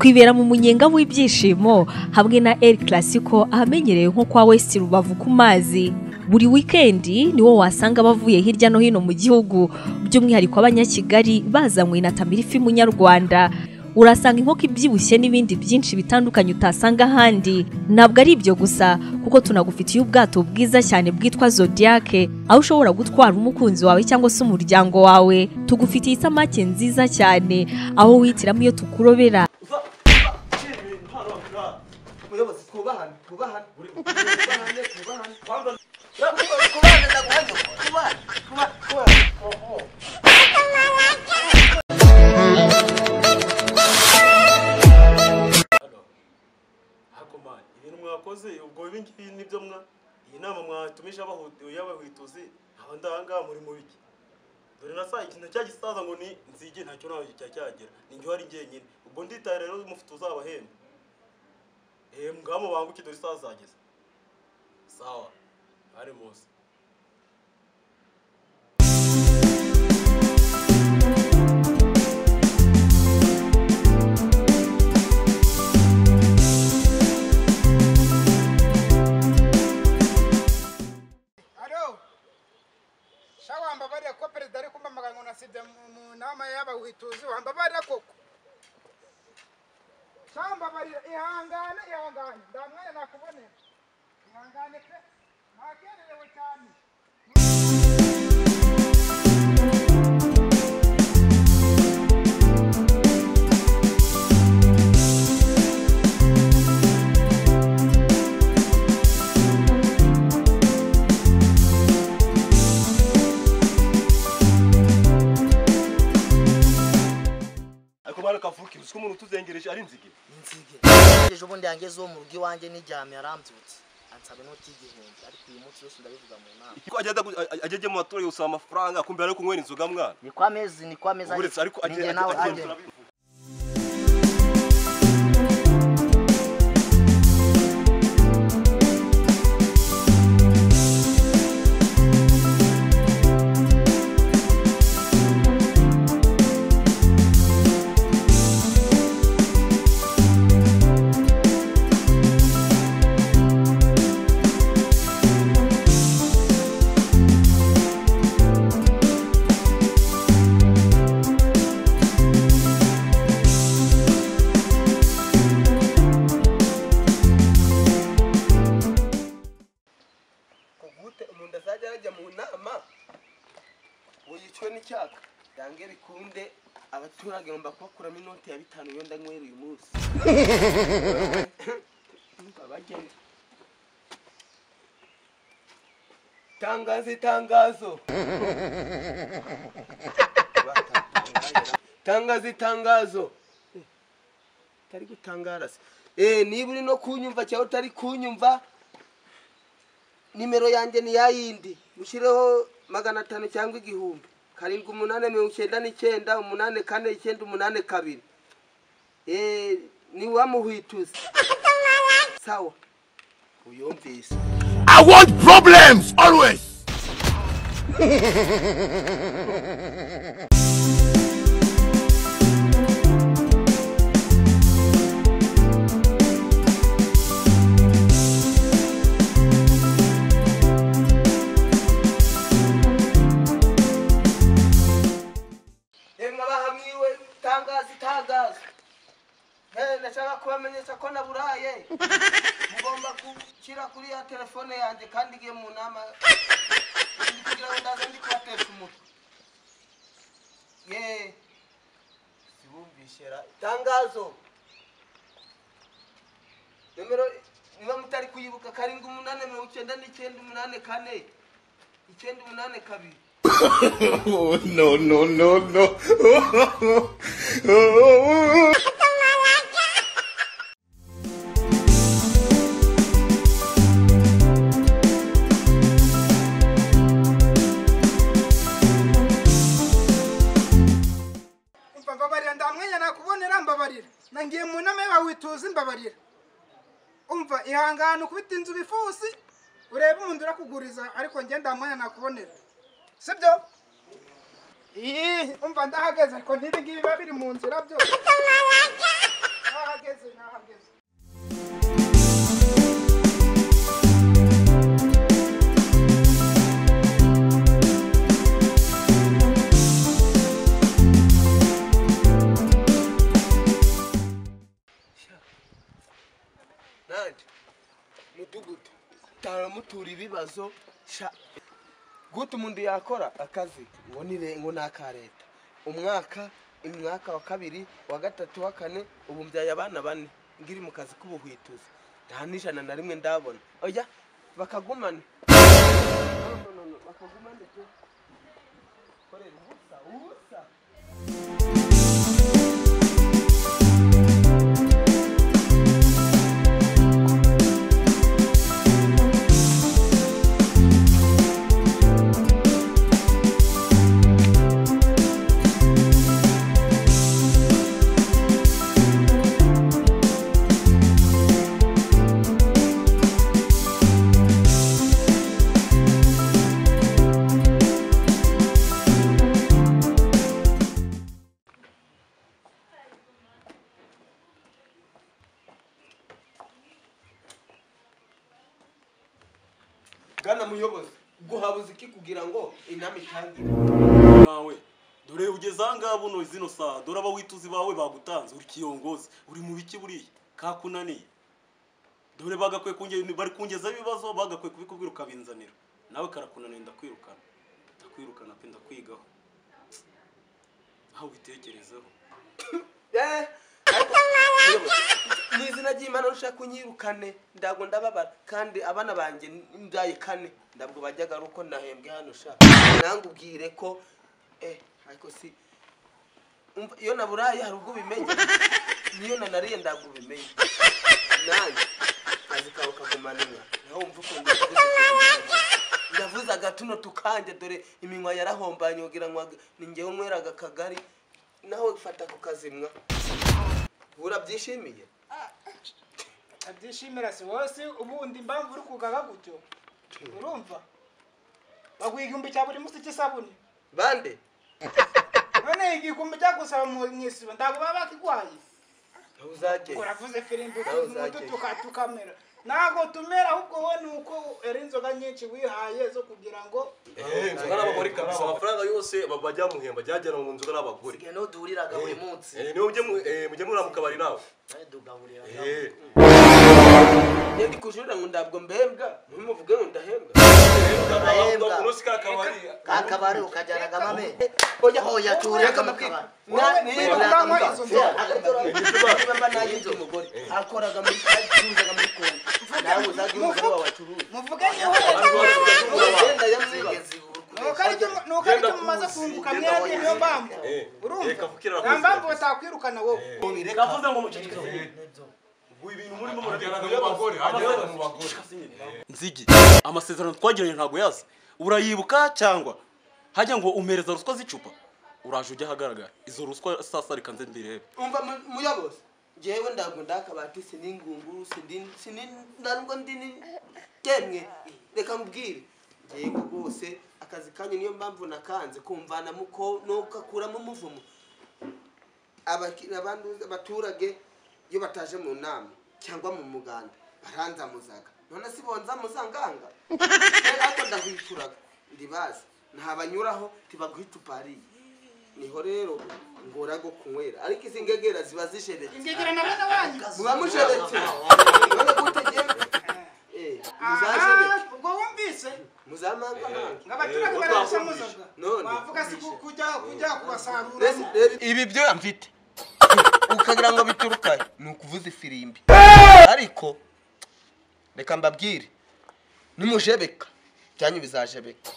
Twibera mu munyenga w'ibyishimo hamwe na El Clasico ahamenyerewe nko kwa West Rubavu ku mazi. Buri weekend niwo wasanga bavuye hirya no hino mu gihugu, by'umwihariko abanyakigali bazanywe na Tamirifi munyarwanda. Urasanga inkoko ibyibushye n'ibindi byinshi bitandukanye utasanga ahandi. Ntabwo ari ibyo gusa, kuko tunagufitiye ubwato bwiza cyane bwitwa Zodiac, aho ushobora gutwara umukunzi wawe cyangwa se umuryango wawe. Tugufitiye isamake nziza cyane aho wihitiramo iyo tukurobera. Muyobozi, twubahane, twubahane, twubahane, twubahane, twubahane, ndaguhanye, twubahane, twubahane, twubahane. Ibintu mwakoze ubwo ibi ngibi nibyo mwa iyi nama mwatumije y'abahwituzi aba ndanga muri mu biki. Dore na saa ikintu cya gisaza ngo ni nzige ntacyo nawe cyagera ni njye wari njyenyine. Ubwo nditaye rero mufite uzabahemba. Ngamo banguke dore isaha zageze. Sawa ari munsi. Wambabarira ko perezida ari kumpamagara ngo nasibye mu nama y'abahwituzi, wambabarira koko. Wambabarira, ihangane, ihangane, ndamwanya nakubonera. Ihangane pe, nakererewe cyane. Kavuki uzi ko umuntu utuzengereje ari inzige. Inzige. Ejo bundi yangeze wo mu rugo iwanjye nijyamye arambyutse ansaba inoti y'igihumbi, ariko uyu munsi yose ndabivuga mu nama. Ko ajya mu baturage gusaba amafaranga kumbe ari kunywera inzoga mwana. Ni kwa mezi, ni kwa mezi. Uretse ariko agenda. Umuntu azajya ajya mu nama ngo yicwe n'icyaka yange bikunde, abaturage ngomba kubakuramo inoti ya 5 iyo ndanywera uyu munsi. Abagenda. Tangazo, itangazo, tangazo, itangazo. Utari gutangara se? Niba uri no kunyumva cyangwa utari kunyumva, nimero yanjye ni yayindi, mushireho 500 cyangwa 1000, 7 8 99 8 4 9 8 2. Ni wamuhwituza. Sawa, uyumvise. I want problems always. Tangazo. Ndashaka kubamenyesha ko naburaye. Mugomba gushyira kuri ya telefone yanjye kandi ngiye mu nama kugira ngo ndaze ndi kubatesha umutwe. Ye sibumvishera itangazo. Nimero niba mutari kuyibuka 7 8 99 8 4 9 8 2. Oh, no, no, no, no. Mbabarira, ndamwenya nakubonera, mbabarira. Nangiye mu nama y'abahwituzi, mbabarira. Umva, ihangane ukubita inzu bifusi urebe umuntu urakuguriza, ariko njye ndamwenya nakubonera. Sibyo? Umva ndahageze ariko ntibi ngibi biba biri mu nzira byo. Nanjye mudugudu taramutura ibibazo sha gute umuntu yakora akazi ngo nire ngo naka leta umwaka imwaka wa kabiri wa gatatu wa kane ubu mbyaye abana bane ngiri mu kazi k'ubuhwituzi nta n'ijana na rimwe ndabona oya bakagumane no bakagumane pe korera ubusa ubusa. Bwana muyobozi guhabuza iki kugira ngo inama itangire nawe dore ugeze aha buno zino saha dore abawituzi bawe bagutanze uri kiyongozi uri mu biki buriya kakunaniye dore bagakwiye kungeza bari kungeza ibibazo bagakwiye kubikubwira ukabinzanira nawe karakunaniye ndakwirukana ndakwirukana pe ndakwigaho aho bitekerezeho n'izina ry'Imana ushaka kunyirukane ndago ndababara kandi abana banjye mbyaye kane ndabwo bajyaga ruko nahembwe hano sha nangubwire ko ariko si iyo naburaye hari ubwo bimenye niyo nanariye ndabwo bimenye nanjye kazi kawe kagumanira naho wumva ukuntu ndavuze agatuno tukanje dore iminwa yarahombanye ugira ngo ni njyewe nyweraga akagari naho fata ku kazimwa urabyishimiye abyishimira si wose ubundi impamvu uri kugaga gutyo urumva baguha igihumbi cya buri munsi cy'isabune bande none igihumbi cyagusaba mu isibo ntabwo baba bakigwaye uzagera uravuze firimbi tukamera ntabwo tumera ahubwo wowe ni uko era inzoga nyinshi wihaye zo kugira ngo inzoga n'abagore kabisa amafaranga yose bajya muhemba byajyana mu nzoga n'abagore sigaye no duhuriraga buri munsi niyo mujye mura mu kabari nawe dugahurira njye ndi kujurira ngo ndabwo mbembwa ntimuvuge ngo ndahembwa kakabari ukajyanaga mame oya tureka mukabari niba nagize umugore akoraga muri acuruzaga muri Kongo nawe uzaga umugore wawe acuruza muvuge niho nuko aricyo mumaze kunguka mwebwe niyo mpamvu urumva nta mpamvu batakwirukana wowe ndavuze ngo muceceke ibintu murimo murageraga mu bagore mu bagore nzigi amasezerano twagiranye ntago yazi urayibuka cyangwa hajya ngo umereza ruswa z'icupa uraje ujya ahagaragara izo ruswa sasa reka nze mbirebe umva muyobozi njyewe ndabwo ndakabati siningunguru sinanubwo ndi temwe reka mbwire njyewe rwose akazi kanyu niyo mpamvu nakanze kumvanamo ko nukakuramo umuvumo abaturage iyo bataje mu nama cyangwa mu muganda baranzamuzaga none si bonzamuzanganga ariko ndahwituraga ndibazi ntabanyuraho tibaguha icupa hariya niho rero ngora go kunywera ariko izi ngegera ziba zisheretse ingegera na bene wanyu muba musheretse none gute muzasheretse ubwo wumvise muzamanga ngo abaturage barashamuzaga wavuga si kujya kubasarura ibi byo mfite ukagira ngo bituruka ni ukuvuza ifirimbi ariko reka mbabwire nimujebeka byanyu bizajebeka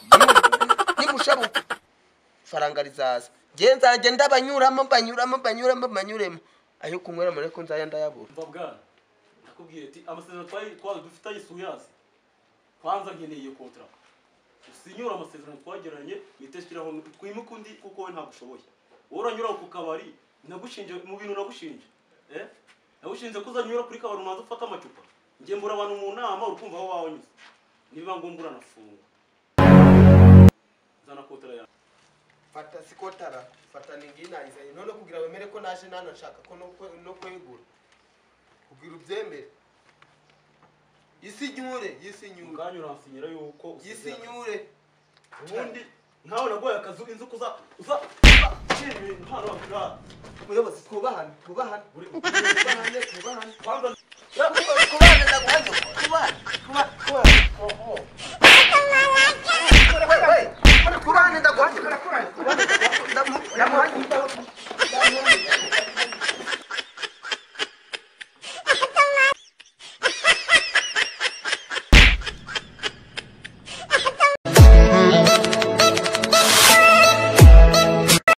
nimushabuka faranga rizaza nge nzajya ndabanyuramo mbanyuramo mbanyuramo mbanyuremo ayo kunywera mure ko nzajya ndayabura mva bwana ndakubwiye ati amasezerano twari dufitanye suyazi kwanza nkeneye iyo kontra usinyura amasezerano twagiranye niteshyiraho twimuke undi kuko we ntabwo ushoboye wowe uranyura ku kabari nagushinje mu bintu nagushinje nagushinze ko uzanyura kuri kabari umanza ufata amacupa njye mbura abantu mu nama urukumva aho wanyuze nibiba ngombwa uranafungwa zana kontara yawe fata sikotara fata ninginayizanye none kugira wemere ko naje nano nshaka ko no kwegura kugira ubyemere isinyure yisinyure ubwanyu uransinyira yuko yisinyure ubundi nkawe nagoye akazu inzu kuza uza muyobozi twubahane twubahane twubahane twubahane kwanza kubahane. Kuba kuba.